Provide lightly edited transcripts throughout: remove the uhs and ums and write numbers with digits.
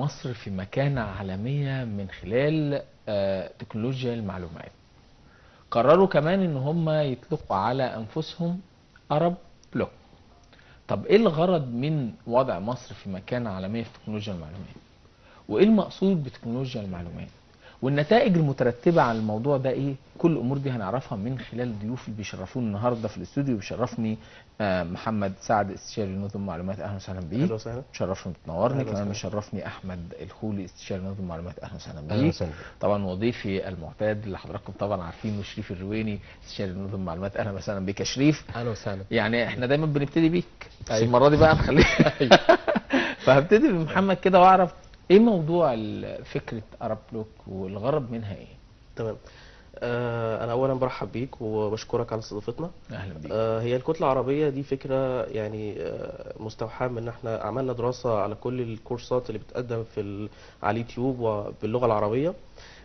مصر في مكانة عالمية من خلال تكنولوجيا المعلومات. قرروا كمان ان هم يطلقوا على انفسهم Arab Block. طب ايه الغرض من وضع مصر في مكانة عالمية في تكنولوجيا المعلومات؟ وايه المقصود بتكنولوجيا المعلومات؟ والنتائج المترتبة على الموضوع ده ايه؟ كل الامور دي هنعرفها من خلال ضيوف اللي بيشرفوني النهارده في الاستوديو. بيشرفني محمد سعد، استشاري نظم معلومات، اهلا وسهلا بيك. اهلا وسهلا، شرفني بتنورني. كمان بيشرفني احمد الخولي، استشاري نظم معلومات، اهلا وسهلا بيك. اهلا وسهلا. طبعا وضيفي المعتاد اللي حضراتكم طبعا عارفينه شريف الرويني، استشاري نظم معلومات، اهلا وسهلا بيك يا شريف. اهلا وسهلا. يعني احنا دايما بنبتدي بيك، بس المرة دي بقى نخليك. فهبتدي بمحمد كده واعرف ايه موضوع فكرة Arab Block والغرض منها ايه؟ تمام. انا اولا برحب بيك وبشكرك على استضافتنا. اهلا بيك. هي الكتلة العربية دي فكرة يعني مستوحاة من ان احنا عملنا دراسة على كل الكورسات اللي بتقدم في على اليوتيوب وباللغة العربية،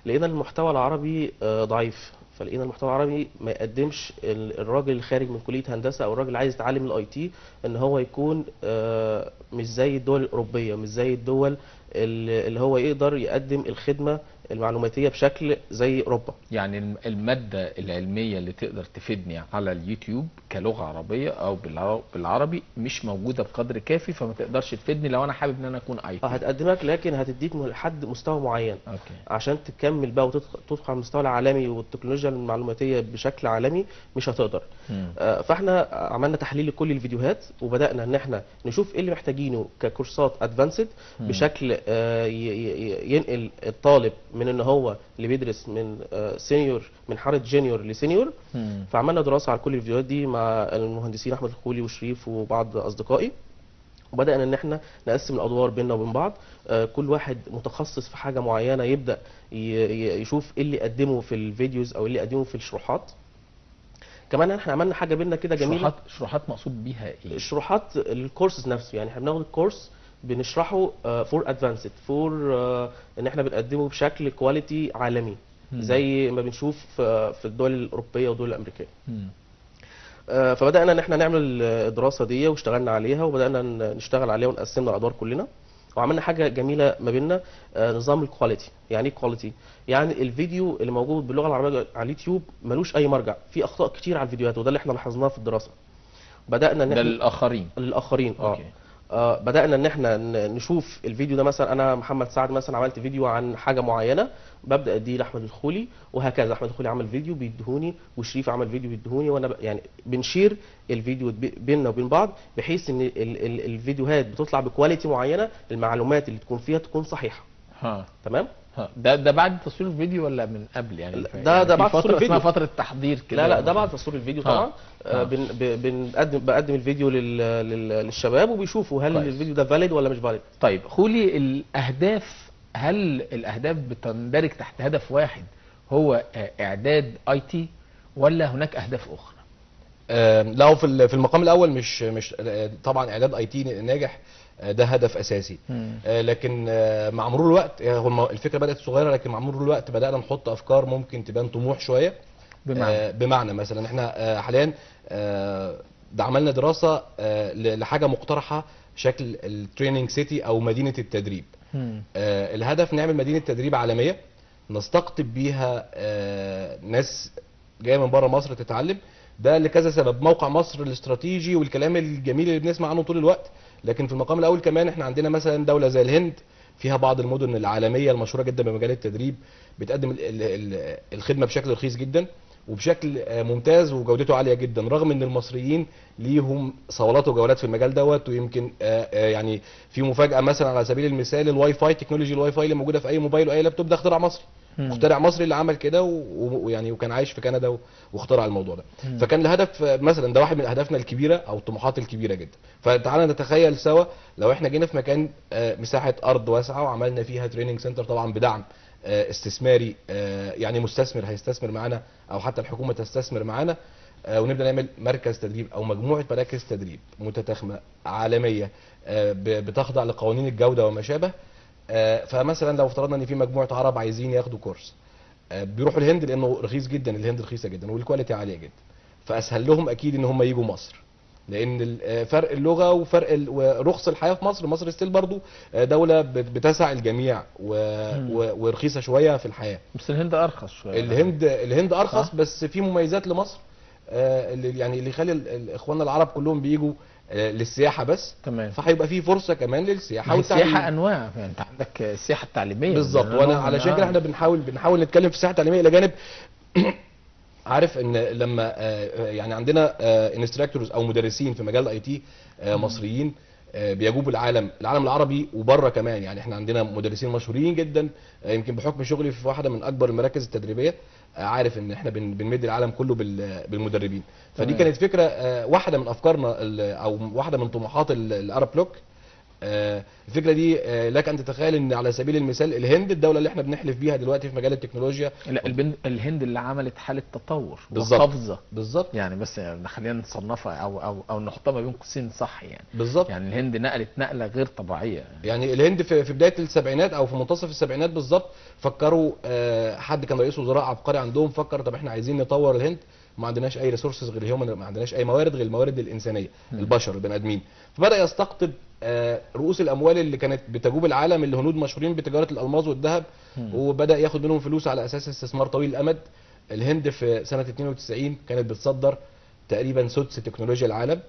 لقينا المحتوى العربي ضعيف، فلقينا المحتوى العربي ما يقدمش الراجل الخارج من كلية هندسة او الراجل اللي عايز يتعلم ال IT ان هو يكون مش زي الدول الأوروبية، مش زي الدول اللي هو يقدر يقدم الخدمة المعلوماتية بشكل زي أوروبا. يعني المادة العلمية اللي تقدر تفيدني على اليوتيوب كلغة عربية أو بالعربي مش موجودة بقدر كافي، فما تقدرش تفيدني لو أنا حابب إن أنا أكون IT. هتقدمك لكن هتديك لحد مستوى معين. okay. عشان تكمل بقى وتدخل على المستوى العالمي والتكنولوجيا المعلوماتية بشكل عالمي مش هتقدر. فاحنا عملنا تحليل لكل الفيديوهات وبدأنا إن احنا نشوف إيه اللي محتاجينه ككورسات advanced بشكل ينقل الطالب من ان هو اللي بيدرس من senior، من حاله junior ل senior. فعملنا دراسة على كل الفيديوهات دي مع المهندسين احمد الخولي وشريف وبعض اصدقائي، وبدانا ان احنا نقسم الادوار بيننا وبين بعض. كل واحد متخصص في حاجة معينة يبدا يشوف ايه اللي قدمه في ال videos او اللي قدمه في الشروحات. كمان احنا عملنا حاجة بينا كده جميلة. شروحات مقصود بيها ايه؟ شروحات الكورسز نفسه، يعني احنا بناخد الكورس بنشرحه for advanced، for ان احنا بنقدمه بشكل quality عالمي زي ما بنشوف في الدول الاوروبية والدول الامريكية. فبدانا ان احنا نعمل الدراسة دي واشتغلنا عليها وبدانا نشتغل عليها ونقسمنا الادوار كلنا، وعملنا حاجة جميلة ما بيننا، نظام ال quality. يعني ايه quality؟ يعني الفيديو اللي موجود باللغة العربية على اليوتيوب ملوش اي مرجع، في اخطاء كتير على الفيديوهات، وده اللي احنا لاحظناه في الدراسة. بدانا ان احنا للاخرين للاخرين okay. بدأنا ان احنا نشوف الفيديو ده، مثلا انا محمد سعد مثلا عملت فيديو عن حاجة معينة، ببدأ اديه لاحمد الخولي وهكذا. احمد الخولي عمل فيديو بيديهوني، وشريف عمل فيديو بيديهوني، وانا يعني بن share الفيديو بيننا وبين بعض، بحيث ان الفيديوهات بتطلع ب quality معينة، المعلومات اللي تكون فيها تكون صحيحه. ها تمام. ها ده بعد تصوير الفيديو ولا من قبل؟ يعني ده بعد تصوير الفيديو، اسمها فترة تحضير كده. لا ده بعد تصوير الفيديو طبعا. بقدم الفيديو للشباب وبيشوفوا هل كويس. الفيديو ده valid ولا مش valid. طيب خولي، الاهداف، هل الاهداف بتندرج تحت هدف واحد هو اعداد IT ولا هناك اهداف اخرى؟ لا، هو في المقام الاول مش طبعا اعداد IT ناجح، ده هدف اساسي. لكن مع مرور الوقت، هو الفكرة بدات صغيرة، لكن مع مرور الوقت بدانا نحط افكار ممكن تبان طموح شوية. بمعنى مثلا احنا حاليا ده عملنا دراسة لحاجة مقترحه شكل ال training city او مدينة التدريب. الهدف نعمل مدينة تدريب عالمية نستقطب بيها ناس جاية من بره مصر تتعلم. ده لكذا سبب، موقع مصر الاستراتيجي والكلام الجميل اللي بنسمع عنه طول الوقت، لكن في المقام الاول كمان احنا عندنا مثلا دولة زي الهند فيها بعض المدن العالمية المشهورة جدا بمجال التدريب، بتقدم الخدمة بشكل رخيص جدا وبشكل ممتاز وجودته عالية جدا، رغم ان المصريين ليهم صولات وجولات في المجال دوت. ويمكن يعني في مفاجاة مثلا على سبيل المثال، ال WiFi، technology ال WiFi اللي موجودة في اي موبايل واي لابتوب، ده اختراع مصري. مخترع مصري اللي عمل كده، ويعني وكان عايش في كندا واخترع الموضوع ده. فكان الهدف مثلا ده واحد من اهدافنا الكبيرة او الطموحات الكبيرة جدا. فتعالى نتخيل سوا لو احنا جينا في مكان مساحة ارض واسعة وعملنا فيها training center، طبعا بدعم استثماري، يعني مستثمر هيستثمر معانا او حتى الحكومة تستثمر معانا، ونبدا نعمل مركز تدريب او مجموعة مراكز تدريب متتاخمه عالمية بتخضع لقوانين الجودة وما شابه. فمثلا لو افترضنا ان في مجموعة عرب عايزين ياخدوا كورس، بيروحوا الهند لانه رخيص جدا، الهند رخيصة جدا وال quality عالية جدا، فاسهل لهم اكيد ان هم يجوا مصر. لان فرق اللغة وفرق ورخص الحياة في مصر. مصر still برضو دولة بتسع الجميع ورخيصه شوية في الحياة. بس الهند ارخص شوية. الهند ارخص، بس في مميزات لمصر اللي يعني اللي يخلي اخواننا العرب كلهم بيجوا للسياحة بس. تمام. فهيبقى في فرصة كمان للسياحة والتعليم. السياحة انواع، يعني انت عندك السياحة التعليمية بالظبط. وانا علشان كده احنا بنحاول نتكلم في السياحة التعليمية، الى جانب عارف ان لما يعني عندنا instructors او مدرسين في مجال ال IT مصريين بيجوبوا العالم العربي وبره كمان. يعني احنا عندنا مدرسين مشهورين جدا، يمكن بحكم شغلي في واحدة من اكبر المراكز التدريبية عارف ان احنا بنمد العالم كله بالمدربين. فدي كانت فكرة واحدة من افكارنا او واحدة من طموحات ال Arab Bloc. الفكرة دي لك ان تتخيل ان على سبيل المثال الهند، الدولة اللي احنا بنحلف بيها دلوقتي في مجال التكنولوجيا، لا الهند اللي عملت حاله تطور وقفزه بالظبط، يعني بس يعني خلينا نصنفها او او او نحطها ما بين قوسين صح يعني بالظبط. يعني الهند نقلت نقله غير طبيعية يعني الهند في بداية السبعينات او في منتصف السبعينات بالظبط فكروا، حد كان رئيس وزراء عبقري عندهم فكر طب احنا عايزين نطور الهند، ما عندناش اي resources غير ال human، ما عندناش اي موارد غير الموارد الانسانية، البشر البني ادمين. فبدا يستقطب رؤوس الاموال اللي كانت بتجوب العالم، الهنود مشهورين بتجارة الالماس والذهب، وبدا ياخد منهم فلوس على اساس استثمار طويل الامد. الهند في سنة 92 كانت بتصدر تقريبا سدس تكنولوجيا العالم،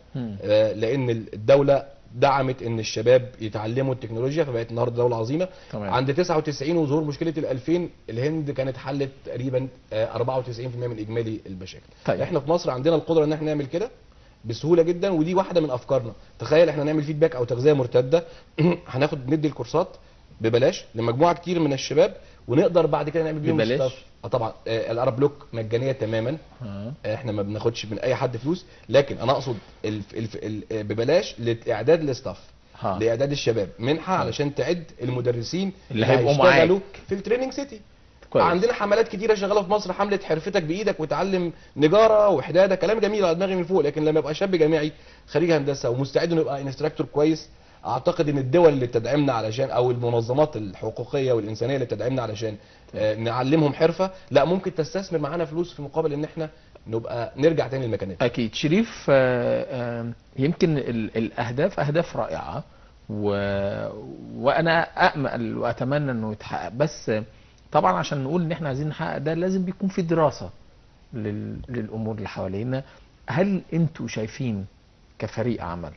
لان الدولة دعمت ان الشباب يتعلموا التكنولوجيا، فبقت النهارده دولة عظيمة. طبعا. عند 99 وظهور مشكلة ال2000 الهند كانت حلت تقريبا 94% من اجمالي المشاكل. طيب. احنا في مصر عندنا القدرة ان احنا نعمل كده بسهولة جدا، ودي واحدة من افكارنا. تخيل احنا نعمل feedback او تغذية مرتدة، هناخد ندي الكورسات ببلاش لمجموعة كتير من الشباب، ونقدر بعد كده نعمل بيهم ببلاش. طبعا ال Arab Bloc مجانية تماما، احنا ما بناخدش من اي حد فلوس، لكن انا اقصد ببلاش لاعداد ال staff، لاعداد الشباب، منحه علشان تعد المدرسين اللي هيبقوا معاك في ال training city. كويس. عندنا حملات كتيرة شغالة في مصر، حمله حرفتك بايدك وتعلم نجاره وحداده، كلام جميل على دماغي من فوق، لكن لما يبقى شاب جامعي خريج هندسة ومستعد انه يبقى instructor كويس، اعتقد ان الدول اللي بتدعمنا علشان او المنظمات الحقوقية والانسانية اللي بتدعمنا علشان نعلمهم حرفه، لا ممكن تستثمر معانا فلوس في مقابل ان احنا نبقى نرجع تاني لمكانتنا. اكيد شريف، يمكن الاهداف اهداف رائعة، وانا امل واتمنى انه يتحقق، بس طبعا عشان نقول ان احنا عايزين نحقق ده لازم بيكون في دراسة للامور اللي حوالينا. هل انتوا شايفين كفريق عمل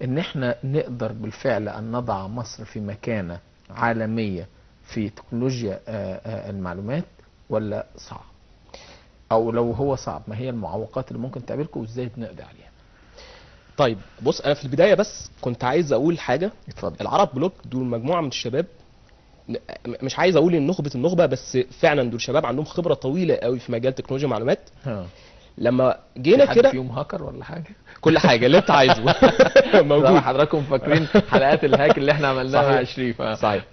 ان احنا نقدر بالفعل ان نضع مصر في مكانة عالمية في تكنولوجيا المعلومات، ولا صعب؟ او لو هو صعب ما هي المعوقات اللي ممكن تقابلكم وازاي بنقضي عليها؟ طيب بص، انا في البداية بس كنت عايز اقول حاجة. اتفضل. ال Arab Bloc دول مجموعة من الشباب، مش عايز اقول ان نخبة النخبة، بس فعلا دول شباب عندهم خبرة طويلة قوي في مجال تكنولوجيا المعلومات. لما جينا كده فيهم هاكر ولا حاجة، كل حاجة اللي انت عايزه موجود. حضراتكم فاكرين حلقات ال hack اللي احنا عملناها مع شريف؟ صحيح.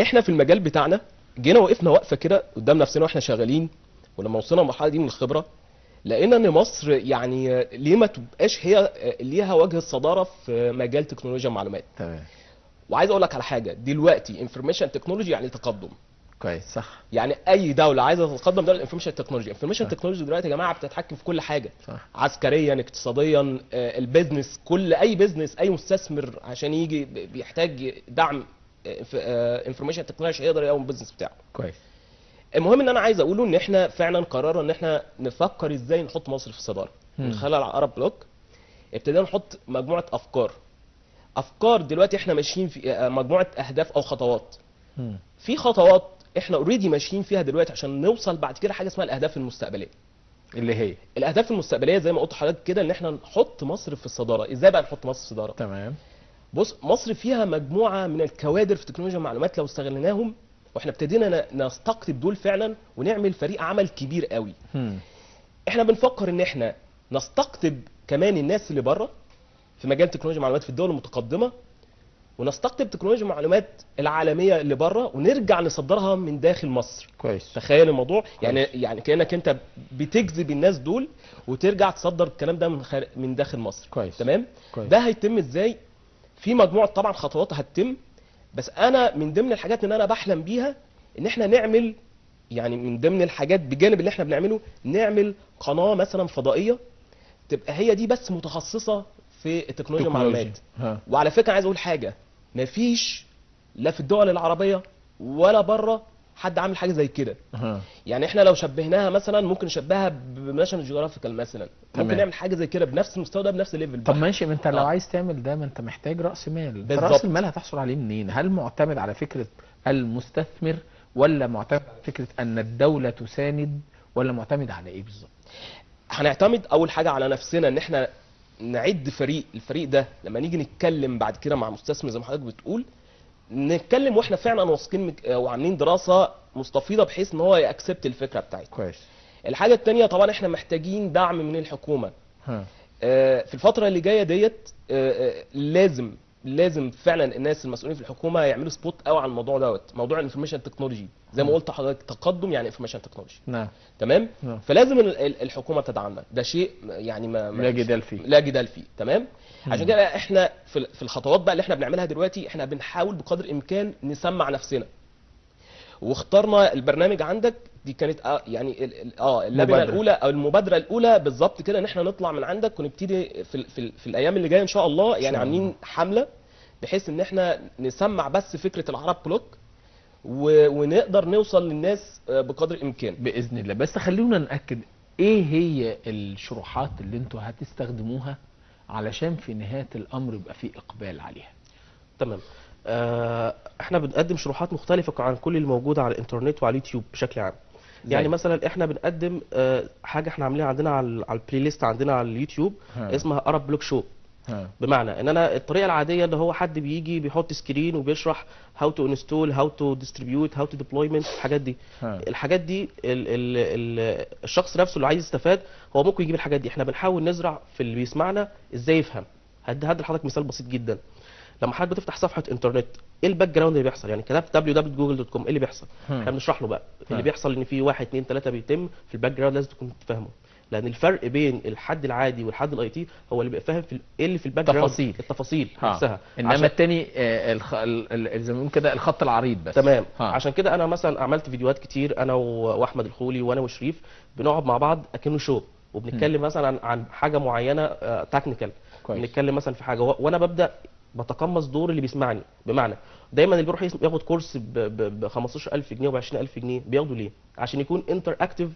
احنا في المجال بتاعنا جينا وقفنا وقفه كده قدام نفسنا واحنا شغالين، ولما وصلنا المرحلة دي من الخبرة لقينا ان مصر يعني ليه ما تبقاش هي ليها وجه الصدارة في مجال تكنولوجيا المعلومات. تمام. وعايز اقول لك على حاجة دلوقتي، information technology يعني تقدم. كويس، صح. يعني اي دولة عايزه تتقدم ده ال information technology. ال information technology دلوقتي يا جماعة بتتحكم في كل حاجة، صح. عسكريا، اقتصاديا، ال business، كل اي business، اي مستثمر عشان يجي بيحتاج دعم information technology عشان يقدر يقوم ال business بتاعه. كويس. المهم ان انا عايز اقوله ان احنا فعلا قررنا ان احنا نفكر ازاي نحط مصر في الصدارة. من خلال Arab Bloc ابتدينا نحط مجموعة افكار دلوقتي احنا ماشيين في مجموعة اهداف او خطوات. في خطوات احنا already ماشيين فيها دلوقتي عشان نوصل بعد كده حاجة اسمها الاهداف المستقبلية. اللي هي الاهداف المستقبلية زي ما قلت لحضرتك كده، ان احنا نحط مصر في الصدارة. ازاي بقى نحط مصر في الصدارة؟ تمام. بص، مصر فيها مجموعة من الكوادر في تكنولوجيا المعلومات لو استغلناهم، واحنا ابتدينا نستقطب دول فعلا ونعمل فريق عمل كبير قوي. احنا بنفكر ان احنا نستقطب كمان الناس اللي بره في مجال تكنولوجيا المعلومات في الدول المتقدمة، ونستقطب تكنولوجيا المعلومات العالمية اللي بره ونرجع نصدرها من داخل مصر. كويس. تخيل الموضوع. كويس. يعني كانك انت بتجذب الناس دول وترجع تصدر الكلام ده من داخل مصر. كويس. تمام. كويس. ده هيتم ازاي؟ في مجموعة طبعا خطوات هتتم، بس انا من ضمن الحاجات اللي انا بحلم بيها ان احنا نعمل، يعني من ضمن الحاجات بجانب اللي احنا بنعمله، نعمل قناة مثلا فضائية تبقى هي دي بس متخصصة في التكنولوجيا والمعلومات. وعلى فكرة عايز اقول حاجة، مفيش لا في الدول العربية ولا بره حد عامل حاجة زي كده. يعني احنا لو شبهناها مثلا ممكن نشبهها ب National Geographic مثلا، ممكن نعمل حاجة زي كده بنفس المستوى ده بنفس ال level. طب ماشي، ما انت لو عايز تعمل ده ما انت محتاج راس مال. راس المال هتحصل عليه منين؟ هل معتمد على فكرة المستثمر، ولا معتمد على فكرة ان الدولة تساند، ولا معتمد على ايه بالظبط؟ هنعتمد اول حاجة على نفسنا، ان احنا نعد فريق. الفريق ده لما نيجي نتكلم بعد كده مع مستثمر زي ما حضرتك بتقول، نتكلم واحنا فعلا واثقين وعاملين دراسة مستفيضه بحيث ان هو ي accept الفكرة بتاعتنا. كويس. الحاجة الثانية طبعا احنا محتاجين دعم من الحكومة. في الفترة اللي جاية ديت لازم فعلا الناس المسؤولين في الحكومة يعملوا spot قوي على الموضوع دوت، موضوع ال information technology. زي ما قلت لحضرتك، تقدم يعني information technology. نعم. تمام. نعم. فلازم الحكومة تدعمنا، ده شيء يعني ما لا جدال فيه، لا جدال فيه. تمام. عشان كده احنا في الخطوات بقى اللي احنا بنعملها دلوقتي، احنا بنحاول بقدر الامكان نسمع نفسنا، واخترنا البرنامج عندك دي كانت يعني اللبنة الاولى او المبادرة الاولى بالظبط كده، ان احنا نطلع من عندك ونبتدي في الايام اللي جاية ان شاء الله. يعني عاملين حمله بحيث ان احنا نسمع بس فكرة العرب بلوك ونقدر نوصل للناس بقدر الامكان باذن الله. بس خلونا ناكد ايه هي الشروحات اللي انتوا هتستخدموها علشان في نهاية الامر يبقى في اقبال عليها. تمام. احنا بنقدم شروحات مختلفة عن كل اللي موجود على الانترنت وعلى اليوتيوب بشكل عام. يعني مثلا احنا بنقدم حاجة احنا عاملينها عندنا على ال playlist عندنا على اليوتيوب اسمها Arab Block Show. بمعنى ان انا الطريقة العادية اللي هو حد بيجي بيحط screen وبيشرح how to install، how to distribute، how to deployment، الحاجات دي. الحاجات دي ال ال ال الشخص نفسه اللي عايز يستفاد هو ممكن يجيب الحاجات دي. احنا بنحاول نزرع في اللي بيسمعنا ازاي يفهم. هدي لحضرتك مثال بسيط جدا. لما حضرتك بتفتح صفحة انترنت، ايه ال background اللي بيحصل؟ يعني كتبت www.google.com، ايه اللي بيحصل؟ احنا بنشرح له بقى اللي بيحصل، ان في 1 2 3 بيتم في ال background، لازم تكون تفهمه. لان الفرق بين الحد العادي والحد ال IT هو اللي بيبقى فاهم في ايه اللي في ال background، التفاصيل نفسها. انما الثاني زي ما بنقول كده الخط العريض بس. تمام. عشان كده انا مثلا عملت فيديوهات كتير، انا واحمد الخولي وانا وشريف، بنقعد مع بعض اكنه show، وبنتكلم مثلا عن حاجة معينة technical. بنتكلم مثلا في حاجة، وانا ببدا بتقمص دور اللي بيسمعني. بمعنى دايما اللي بيروح ياخد كورس ب 15000 جنيه وب 20000 جنيه بياخده ليه؟ عشان يكون interactive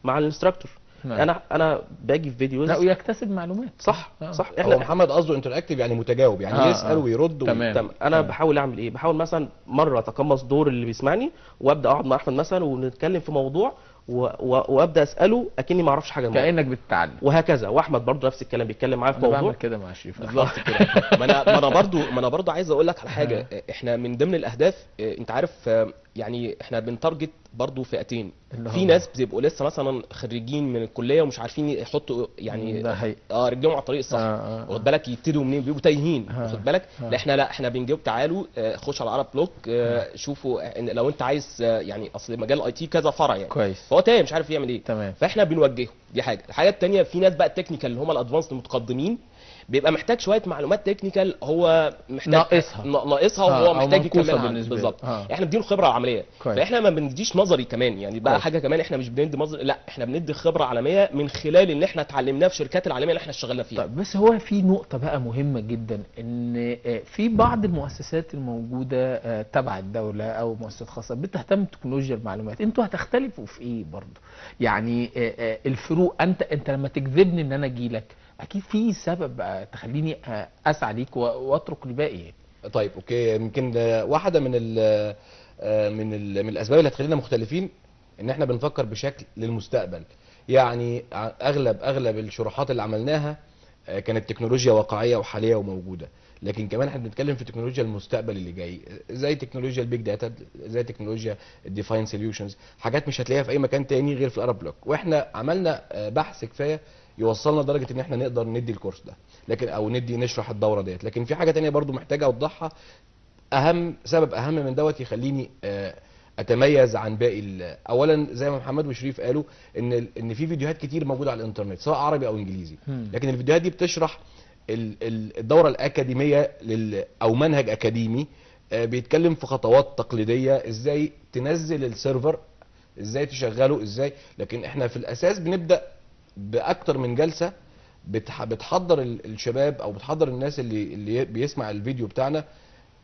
مع ال instructor. نعم. انا باجي في videos، لا، ويكتسب معلومات. صح. صح. احنا هو محمد قصده interactive يعني متجاوب، يعني يسال ويرد. تمام. انا بحاول اعمل ايه؟ بحاول مثلا مرة اتقمص دور اللي بيسمعني، وابدا اقعد مع احمد مثلا ونتكلم في موضوع، وابدا اساله اكني ما اعرفش حاجة، كانك بتتعلم، وهكذا. واحمد برضه نفس الكلام، بيتكلم معايا في موضوع. انا بعمل كده مع شريف بالظبط كده. ما انا برضه عايز اقول لك على حاجة. احنا من ضمن الاهداف، انت عارف، يعني احنا بن target برضه فئتين. في ناس بيبقوا لسه مثلا خريجين من الكلية ومش عارفين يحطوا يعني رجلهم على الطريق الصح، واخد بالك، يبتدوا منين، بيبقوا تايهين، واخد بالك. لا احنا بنجيب تعالوا خش على عرب بلوك، شوفوا لو انت عايز، يعني اصل مجال ال IT كذا فرع يعني. كويس. فهو تايه مش عارف يعمل ايه. تمام. فاحنا بنوجهه. دي حاجة. الحاجة الثانية، في ناس بقى ال technical اللي هم ال advanced المتقدمين، بيبقى محتاج شوية معلومات technical، هو محتاج ناقصها وهو محتاج يكملها بالظبط. احنا بنديله خبره عملية. فاحنا ما بنديش نظري كمان، يعني بقى. حاجة كمان، احنا مش بندي نظري، لا احنا بندي خبره عالمية من خلال اللي احنا اتعلمناه في الشركات العالمية اللي احنا اشتغلنا فيها. طيب، بس هو في نقطة بقى مهمة جدا، ان في بعض المؤسسات الموجودة تبع الدولة او مؤسسات خاصة بتهتم بتكنولوجيا المعلومات. انتوا هتختلفوا في ايه برضه؟ يعني الفروق، انت لما تجذبني ان انا اجي لك، اكيد في سبب تخليني اسعى ليك واترك الباقي. طيب okay، يمكن واحدة من ال من ال من الاسباب اللي هتخلينا مختلفين ان احنا بنفكر بشكل للمستقبل. يعني اغلب الشروحات اللي عملناها كانت تكنولوجيا واقعية وحاليه وموجودة، لكن كمان احنا بنتكلم في تكنولوجيا المستقبل اللي جاي، زي تكنولوجيا ال big data، زي تكنولوجيا ال defined solutions، حاجات مش هتلاقيها في اي مكان تاني غير في الارب بلوك. واحنا عملنا بحث كفاية يوصلنا لدرجة ان احنا نقدر ندي الكورس ده، لكن او ندي نشرح الدورة ديت. لكن في حاجة تانية برضو محتاجه اوضحها، اهم سبب اهم من دوت يخليني اتميز عن باقي. اولا زي ما محمد وشريف قالوا ان في فيديوهات كتير موجودة على الانترنت سواء عربي او انجليزي، لكن الفيديوهات دي بتشرح الدورة الاكاديمية او منهج اكاديمي بيتكلم في خطوات تقليدية، ازاي تنزل ال server، ازاي تشغله، ازاي. لكن احنا في الاساس بنبدا باكتر من جلسه بتحضر الشباب او بتحضر الناس اللي بيسمع الفيديو بتاعنا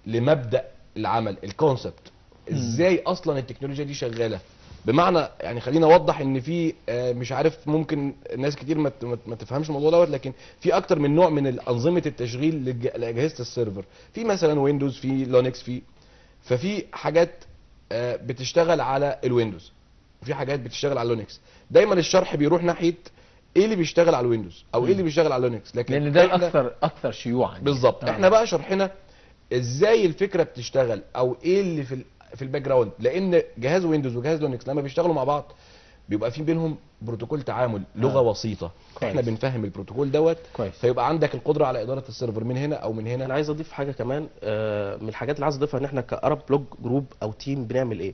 لمبدأ العمل، ال concept، ازاي اصلا التكنولوجيا دي شغالة. بمعنى يعني خلينا اوضح ان في مش عارف ممكن ناس كتير ما تفهمش الموضوع دوت، لكن في اكتر من نوع من انظمة التشغيل لاجهزة ال server. في مثلا Windows، في Linux، ففي حاجات بتشتغل على ال Windows وفي حاجات بتشتغل على Linux. دايما الشرح بيروح ناحية ايه اللي بيشتغل على ال Windows او ايه اللي بيشتغل على Linux، لكن لان ده الاكثر شيوعا بالظبط. احنا بقى شرحنا ازاي الفكرة بتشتغل او ايه اللي في ال background، لان جهاز Windows وجهاز Linux لما بيشتغلوا مع بعض بيبقى في بينهم بروتوكول تعامل، لغة وسيطة. كويس. احنا بنفهم البروتوكول دوت، فيبقى عندك القدرة على ادارة ال server من هنا او من هنا. انا عايز اضيف حاجة كمان، من الحاجات اللي عايز اضيفها ان احنا ك Arab Blog group او team بنعمل ايه.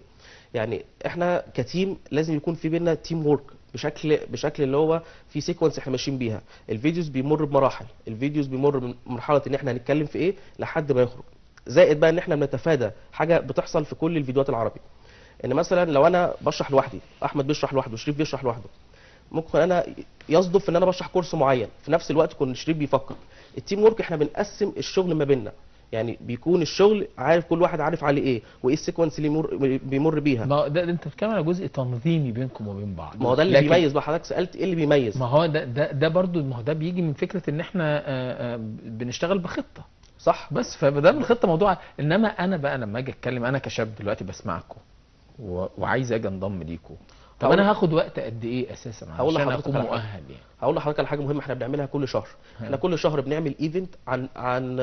يعني احنا ك team لازم يكون في بينا team work بشكل اللي هو في sequence احنا ماشيين بيها. ال videos بيمر بمراحل، ال videos بيمر من مرحلة ان احنا هنتكلم في ايه لحد ما يخرج. زائد بقى ان احنا بنتفادى حاجة بتحصل في كل الفيديوهات العربي، ان مثلا لو انا بشرح لوحدي، احمد بيشرح لوحده، شريف بيشرح لوحده، ممكن انا يصدف ان انا بشرح كورس معين في نفس الوقت كون شريف بيفكر. ال team work احنا بنقسم الشغل ما بيننا، يعني بيكون الشغل عارف كل واحد عارف عليه ايه وايه ال sequence اللي بيمر بيها. ما ده انت بتتكلم على جزء تنظيمي بينكم وبين بعض. ما هو ده اللي بيميز بقى. حضرتك سالت ايه اللي بيميز؟ ما هو ده برضو، ما هو ده بيجي من فكرة ان احنا بنشتغل بخطه، صح؟ بس فده الخطة موضوع. انما انا بقى لما اجي اتكلم انا كشاب دلوقتي بسمعكم وعايز اجي انضم ليكم، طب انا هاخد وقت قد ايه اساسا عشان اكون مؤهل؟ يعني هقول لحضرتك على حاجة مهمة احنا بنعملها كل شهر. احنا كل شهر بنعمل event عن عن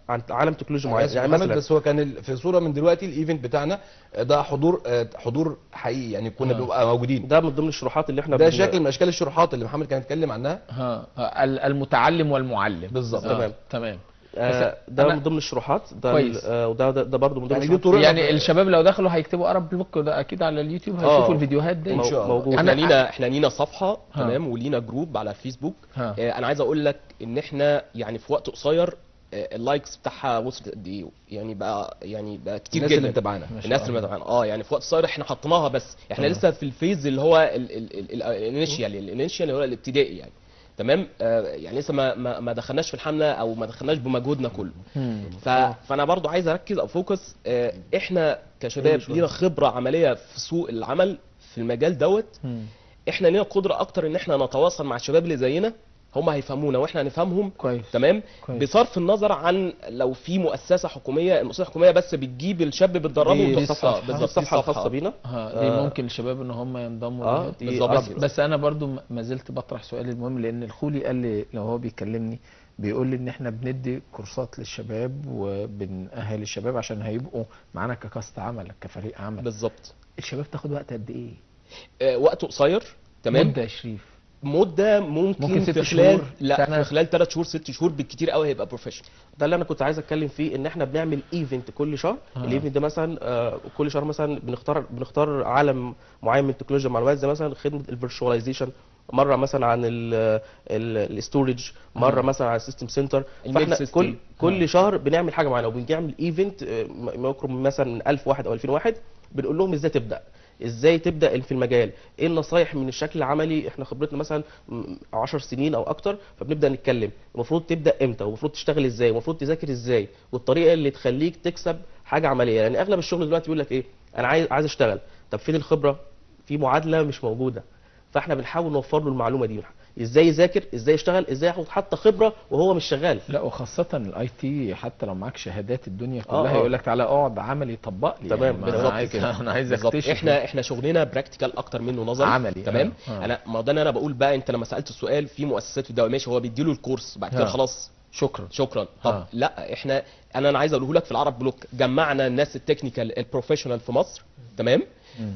عن عالم تكنولوجيا معين. يعني مثلا بس هو كان في صوره من دلوقتي ال event بتاعنا ده حضور حقيقي، يعني كنا بنبقى موجودين. ده من ضمن الشروحات اللي احنا ده شكل من اشكال الشروحات اللي محمد كان اتكلم عنها. المتعلم والمعلم بالظبط. تمام. ده من ضمن الشروحات ده. وده ده برضه من ضمن يعني, يعني الشباب لو دخلوا هيكتبوا Arab Blog ده اكيد على اليوتيوب هيشوفوا الفيديوهات دي ان شاء الله. موجود. احنا لينا صفحة، تمام، ولينا group على فيسبوك. انا عايز اقول لك ان احنا يعني في وقت قصير ال likes بتاعها وصلت قد ايه، يعني بقى كتير الناس جدا. اللي متابعانا، الناس اللي متابعانا يعني في وقت قصير احنا حطيناها، بس احنا لسه في ال phase اللي هو ال initial اللي هو الابتدائي يعني. تمام. يعني لسه ما دخلناش في الحملة او ما دخلناش بمجهودنا كله. فانا برضو عايز اركز او focus، احنا كشباب لينا خبره عملية في سوق العمل في المجال دوت. احنا لينا قدره اكتر ان احنا نتواصل مع الشباب اللي زينا، هم هيفهمونا واحنا هنفهمهم. كويس. تمام. كويس. بصرف النظر عن لو في مؤسسة حكومية، المؤسسة الحكومية بس بتجيب الشاب بتدربه. دي الصفحة الخاصة بينا. دي ممكن الشباب ان هم ينضموا. بالظبط. بس انا برضو ما زلت بطرح سؤالي المهم، لان الخولي قال لي لو هو بيكلمني بيقول لي ان احنا بندي كورسات للشباب وبنأهل الشباب عشان هيبقوا معانا ك cast عمل، كفريق عمل. بالظبط. الشباب تاخد وقت قد ايه؟ وقت قصير. تمام. مده يا شريف؟ مده ممكن في خلال، لا في خلال 3 شهور 6 شهور بالكتير قوي هيبقى professional. ده اللي انا كنت عايز اتكلم فيه، ان احنا بنعمل event كل شهر. ال event ده مثلا كل شهر مثلا بنختار عالم معين من تكنولوجيا المعلومات، زي مثلا خدمة ال virtualization، مرة مثلا عن ال storage، مرة مثلا على ال system center. فاحنا كل شهر بنعمل حاجة معينة، وبنعمل event ما يقرب مثلا من 1000 واحد او 2000 واحد، بنقول لهم ازاي تبدا، ازاي تبدا في المجال، ايه النصايح من الشكل العملي. احنا خبرتنا مثلا 10 سنين او اكتر، فبنبدا نتكلم المفروض تبدا امتى، والمفروض تشتغل ازاي، والمفروض تذاكر ازاي، والطريقة اللي تخليك تكسب حاجة عملية. يعني اغلب الشغل دلوقتي بيقول لك ايه، انا عايز اشتغل، طب فين الخبرة؟ في معادلة مش موجودة. فاحنا بنحاول نوفر له المعلومة دي، ازاي يذاكر، ازاي يشتغل، ازاي ياخد حتى خبره وهو مش شغال. لا وخاصة ال IT حتى لو معاك شهادات الدنيا كلها يقول لك تعالى اقعد عملي طبق لي. تمام. يعني بالظبط كده. انا عايز اكتشف. احنا شغلنا practical اكتر منه نظري عملي. تمام. انا ما ده انا بقول بقى، انت لما سالت السؤال في مؤسسات في الدولة ماشي هو بيديله الكورس بعد كده خلاص شكرا. طب لا، احنا انا عايز اقوله لك في العرب بلوك جمعنا الناس ال technical ال professional في مصر. تمام.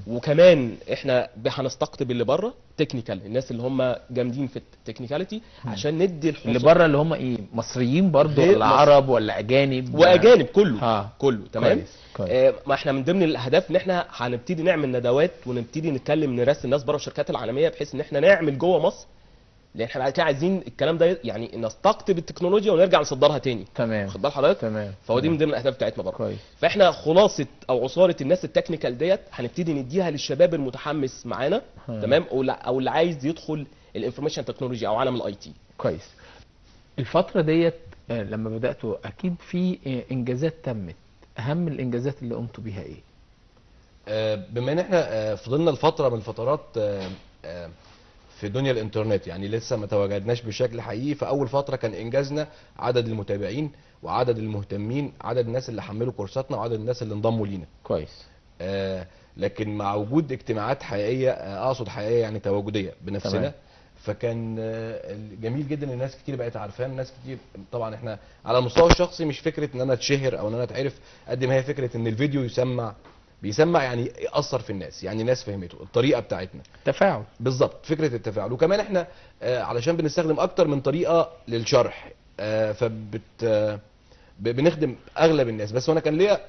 وكمان احنا هنستقطب اللي بره technical، الناس اللي هم جامدين في ال technicality، عشان ندي الحصول اللي بره اللي هم ايه، مصريين برضو ولا عرب ولا اجانب؟ واجانب كله. كله. تمام. كويس. ما احنا من ضمن الاهداف ان احنا هنبتدي نعمل ندوات ونبتدي نتكلم نراسل الناس بره الشركات العالمية، بحيث ان احنا نعمل جوه مصر، لان احنا بعد كده عايزين الكلام ده يعني نستقطب التكنولوجيا ونرجع نصدرها تاني. تمام. خد بال حضرتك. تمام. فهو دي من ضمن الاهداف بتاعتنا برضه. كويس. فاحنا خلاصه او عصارة الناس ال technical ديت هنبتدي نديها للشباب المتحمس معانا. تمام. او اللي عايز يدخل ال information technology او عالم ال IT. كويس. الفترة ديت لما بداتوا اكيد في انجازات تمت، اهم الانجازات اللي قمتوا بيها ايه؟ بما ان احنا فضلنا لفترة من الفترات في دنيا الانترنت، يعني لسه ما تواجدناش بشكل حقيقي، فاول فترة كان انجازنا عدد المتابعين وعدد المهتمين، عدد الناس اللي حملوا كورساتنا وعدد الناس اللي انضموا لينا. كويس. لكن مع وجود اجتماعات حقيقية، اقصد حقيقية يعني تواجديه بنفسنا، تمام. فكان جميل جدا ان الناس كتير بقت عارفاه، ناس كتير. طبعا احنا على المستوى الشخصي مش فكرة ان انا اتشهر او ان انا اتعرف قد ما هي فكرة ان الفيديو يسمع، بيسمع يعني يأثر في الناس، يعني الناس فهمته الطريقة بتاعتنا، تفاعل. بالظبط، فكرة التفاعل. وكمان احنا علشان بنستخدم اكتر من طريقه للشرح، فبت بنخدم اغلب الناس. بس وانا كان ليا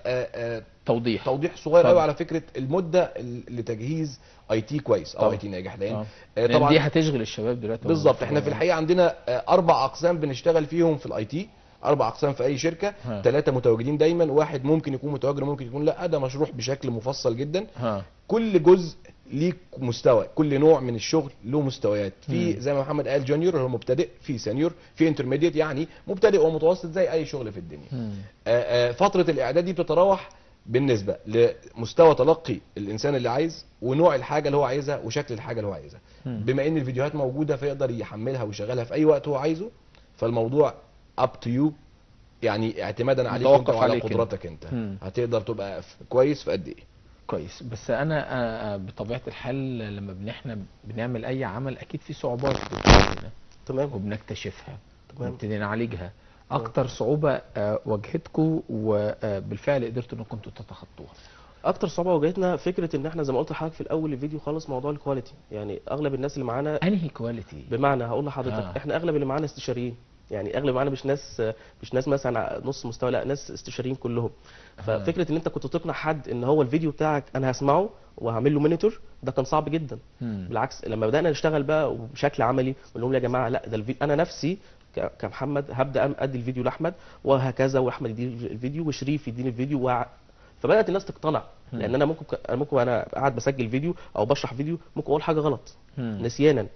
توضيح صغير قوي على فكرة المدة لتجهيز IT كويس او IT ناجح، لان طبعا دي هتشغل الشباب دلوقتي. بالظبط. احنا في الحقيقة عندنا 4 اقسام بنشتغل فيهم في ال IT، 4 اقسام في اي شركة، 3 متواجدين دايما، واحد ممكن يكون متواجد وممكن يكون لا. ده مشروح بشكل مفصل جدا. كل جزء ليه مستوى، كل نوع من الشغل له مستويات. في زي ما محمد قال junior اللي هو مبتدئ، في senior، في intermediate يعني مبتدئ ومتوسط زي اي شغل في الدنيا. فترة الاعداد دي بتتراوح بالنسبة لمستوى تلقي الانسان اللي عايز، ونوع الحاجة اللي هو عايزها، وشكل الحاجة اللي هو عايزها. بما ان الفيديوهات موجودة فيقدر يحملها ويشغلها في اي وقت هو عايزه، فالموضوع up to you، يعني اعتمادا عليك انت وعلى قدراتك انت. هتقدر تبقى كويس في قد ايه. كويس. بس انا بطبيعة الحال لما احنا بنعمل اي عمل اكيد في صعوبات بتواجهنا. تمام. وبنكتشفها، تمام، ونبتدي نعالجها. اكتر صعوبة واجهتكم وبالفعل قدرتوا انكم تتخطوها؟ اكتر صعوبة واجهتنا فكرة ان احنا زي ما قلت لحضرتك في الاول الفيديو خالص موضوع ال quality. يعني اغلب الناس اللي معانا انهي quality؟ بمعنى هقول لحضرتك احنا اغلب اللي معانا استشاريين، يعني اغلب معانا مش ناس مثلا نص مستوى، لا ناس استشاريين كلهم. ففكره ان انت كنت تقنع حد ان هو الفيديو بتاعك انا هسمعه وهعمل له monitor، ده كان صعب جدا. بالعكس لما بدانا نشتغل بقى وبشكل عملي ونقول لهم يا جماعة لا ده الفيديو، انا نفسي كمحمد هبدا ادي الفيديو لاحمد وهكذا، واحمد يديني الفيديو وشريف يديني الفيديو فبدات الناس تقتنع. لان انا ممكن انا قاعد بسجل فيديو او بشرح فيديو ممكن اقول حاجة غلط نسيانا.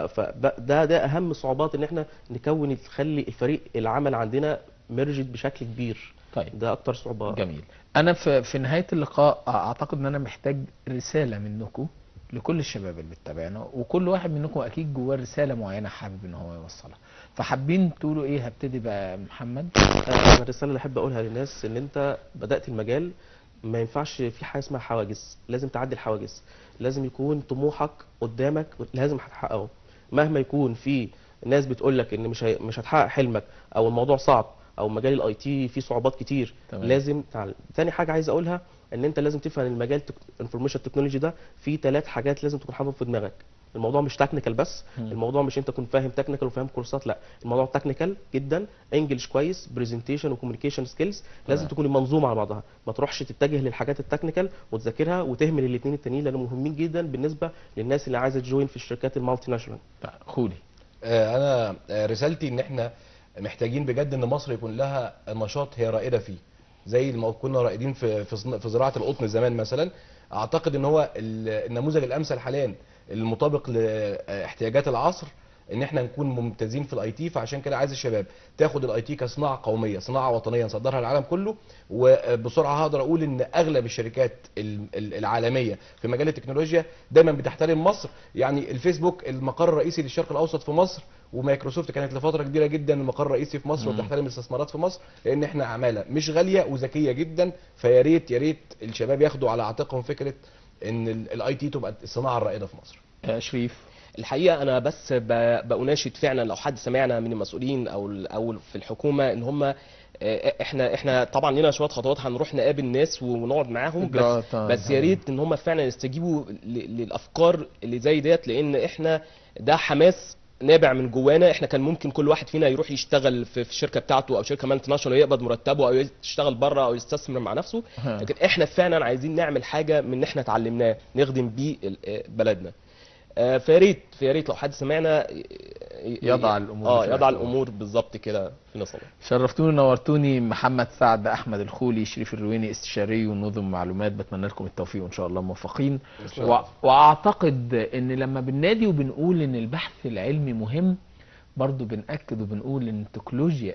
فده ده اهم صعوبات ان احنا نكون نخلي الفريق العمل عندنا merged بشكل كبير. طيب ده اكتر صعوبة. جميل. انا في نهاية اللقاء اعتقد ان انا محتاج رسالة منكم لكل الشباب اللي بتتابعنا، وكل واحد منكم اكيد جواه رسالة معينة حابب ان هو يوصلها، فحابين تقولوا ايه؟ هبتدي بقى محمد. انا الرسالة اللي احب اقولها للناس ان انت بدات المجال ما ينفعش في حاجة اسمها حواجز، لازم تعدي الحواجز، لازم يكون طموحك قدامك لازم هتحققه مهما يكون في ناس بتقول لك ان مش هتحقق حلمك او الموضوع صعب او مجال ال IT فيه صعوبات كتير. تمام. لازم تعلم. تاني حاجة عايز اقولها ان انت لازم تفهم المجال information technology ده فيه 3 حاجات لازم تكون حاططهم في دماغك. الموضوع مش technical بس، الموضوع مش انت تكون فاهم technical وفاهم كورسات، لا الموضوع technical جدا، English كويس، presentation و communication skills، لازم تكون المنظومة على بعضها، ما تروحش تتجه للحاجات ال technical وتذاكرها وتهمل الاثنين التانيين لانهم مهمين جدا بالنسبة للناس اللي عايزه ت join في الشركات ال multinational. خولي. انا رسالتي ان احنا محتاجين بجد ان مصر يكون لها نشاط هي رائدة فيه، زي ما كنا رائدين في في زراعة القطن زمان مثلا. اعتقد ان هو النموذج الامثل حاليا المطابق لاحتياجات العصر ان احنا نكون ممتازين في ال IT. فعشان كده عايز الشباب تاخد ال IT كصناعة قومية، صناعة وطنية نصدرها للعالم كله. وبسرعة هقدر اقول ان اغلب الشركات العالمية في مجال التكنولوجيا دايما بتحترم مصر. يعني الفيسبوك المقر الرئيسي للشرق الاوسط في مصر، ومايكروسوفت كانت لفترة كبيرة جدا المقر الرئيسي في مصر، وبتحترم الاستثمارات في مصر لان احنا عماله مش غالية وذكيه جدا. فيا ريت يا ريت الشباب ياخدوا على عاتقهم فكرة ان ال IT تبقى الصناعة الرائدة في مصر. شريف. الحقيقة انا بس بأناشد فعلا لو حد سمعنا من المسؤولين او في الحكومة ان هم احنا طبعا لنا شوية خطوات هنروح نقابل ناس ونقعد معاهم، بس يا ريت ان هم فعلا يستجيبوا للافكار اللي زي ديت، لان احنا ده حماس نابع من جوانا. احنا كان ممكن كل واحد فينا يروح يشتغل في الشركة بتاعته او شركة multinational ويقبض مرتبه او يشتغل بره او يستثمر مع نفسه، لكن احنا فعلا عايزين نعمل حاجة من اللي احنا اتعلمناه نخدم بيه بلدنا. فيا ريت لو حد سمعنا يضع الامور يضع الامور بالظبط كده في نصابها. شرفتوني ونورتوني محمد سعد، احمد الخولي، شريف الرويني، استشاري ونظم معلومات. بتمنى لكم التوفيق وان شاء الله موفقين. واعتقد ان لما بننادي وبنقول ان البحث العلمي مهم، برضو بنأكد وبنقول ان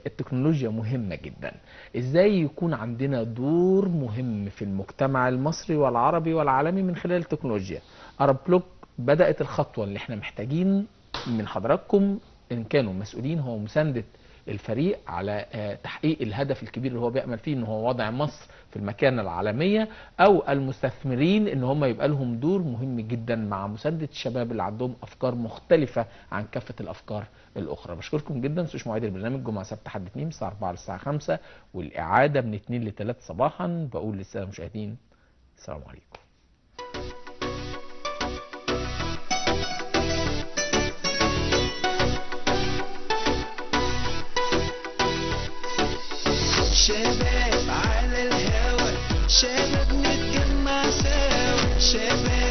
التكنولوجيا مهمة جدا. ازاي يكون عندنا دور مهم في المجتمع المصري والعربي والعالمي من خلال التكنولوجيا؟ Arab Block بدأت الخطوة اللي احنا محتاجين من حضراتكم ان كانوا مسؤولين، هو مساندة الفريق على تحقيق الهدف الكبير اللي هو بيأمل فيه، ان هو وضع مصر في المكانة العالمية، او المستثمرين ان هم يبقى لهم دور مهم جدا مع مساندة الشباب اللي عندهم افكار مختلفة عن كافة الافكار الاخرى. بشكركم جدا. ما تنسوش مواعيد البرنامج: جمعة سبت حد 2 الساعة 4 للساعة 5، والاعادة من 2 ل 3 صباحا. بقول للسادة المشاهدين السلام عليكم. شباب على الهوى، شباب نتجمع سوا، شباب.